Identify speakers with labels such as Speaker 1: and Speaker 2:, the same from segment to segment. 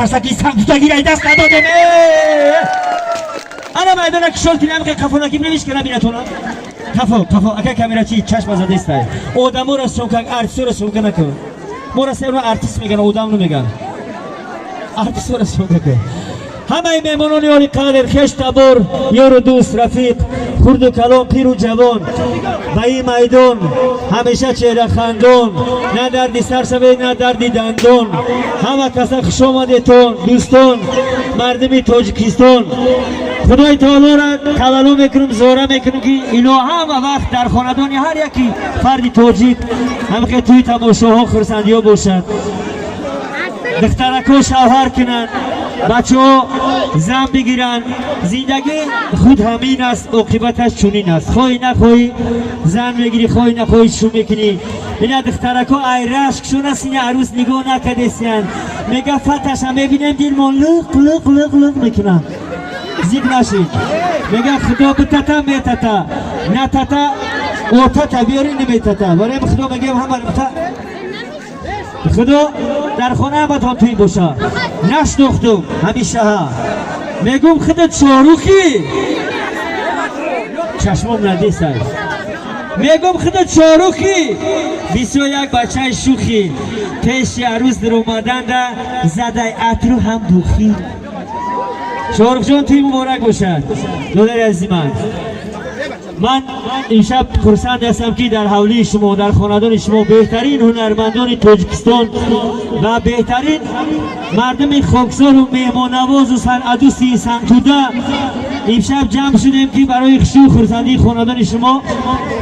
Speaker 1: Қарсаки сангтутагира даст надодем. Ана майдона кишол кинам, қафонаки бинавиш ка набинатона. Қафо, қафо, ака камерачи, чашма задестай. Одаморо съёмка, артистора съёмка накун. Мора серо артист меган, одам намеган. Артистора съёмка кун. Ҳамаи меҳмонони олиқадр, хеш табор, ёру дӯст, рафиқ, хурду калон, пиру ҷавон, ба ин майдон ҳамеша чеҳрахандон, на дарди сар шавед, на дарди дандон. Ҳама каса хушомадетон, дӯстон, мардуми Тоҷикистон. Худои таолоро тавалло мекунем, зора мекунем, ки ино ҳама вақт дар хонадони ҳар яки фарди тоҷик ҳамихе тӯи тамошоҳо, хурсандиҳо бошад, духтаракҳо шавҳар кунанд, бачаҳо зан бигиранд. Зиндагӣ худ ҳамин аст, оқибаташ чунин аст: хоҳӣ нахоҳӣ зан мегирӣ, хоҳӣ нахоҳӣ шу мекунӣ. Ина духтаракҳо ай рашк шуна сини арӯс нигоҳ накардесиянд. Мега, фаташа мебинем, дилмон лиқ лиқ лиқ лиқ мекунад. Зиқ нашид. Мега, худо битата, метата, натата, отата биёри, наметата. Барои худо мегӯям, ҳама худо дар хона ҳаматон тӯй боша. Нашнохтум ҳамишаҳа, мегум, худат Шоҳрухӣ, чашмом надесай. Мегум, худат Шоҳрухӣ, бисёр як бачаи шухӣ, пеши арӯз даромаданда задай атру ҳам духӣ. Шоҳрухҷон, тӯй муборак бошад. Додари азизи ман, ман имшаб хурсанд ҳастам, ки дар ҳавлии шумо, дар хонадони шумо беҳтарин ҳунармандони Тоҷикистон ва беҳтарин мардуми хоксору меҳмоннавозу санъатдӯсти Сангтуда имшаб ҷамъ шудем, ки барои хушию хурсандии хонадони шумо.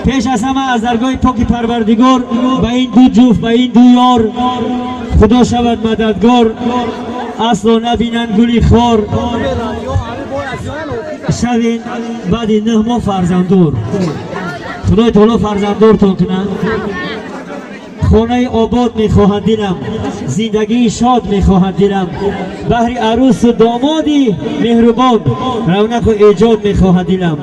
Speaker 1: Пеш аз ҳама аз даргоҳи поки Парвардигор ба ин ду ҷуфт, ба ин ду ёр Худо шавад мададгор, асло набинанд гули хор, шавин баъди 9 моҳ фарзанддор. Худои таоло фарзанддортон кунад. Хонаи обод мехоҳад дилам, зиндагии шод мехоҳад дилам, баҳри арӯсу домоди меҳрубон равнақу эҷод мехоҳад дилам.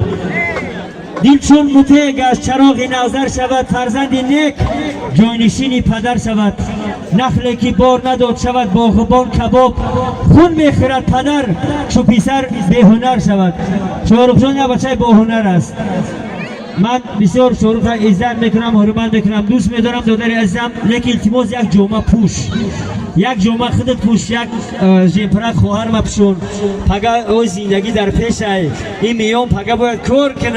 Speaker 1: Дил чун мутеъ гашт, чароғи назар шавад, фарзанди нек ҷойнишини падар шавад. Нахле ки бор надод, шавад боғубон кабоб, хун мехӯрад падар, чу писар беҳунар шавад. Шоҳрухҷон як бачаи боҳунар аст. Ман бисёр Шоҳруха иззат мекунам, ҳурмат мекунам, дӯст медорам, додари азизам. Лекин илтимос, як ҷома пӯш, як ҷома худат пӯш, як жемпрак хоҳарма пӯшон. Пага ой зиндагӣ дар пешай, ин миён пага бояд кор кунад.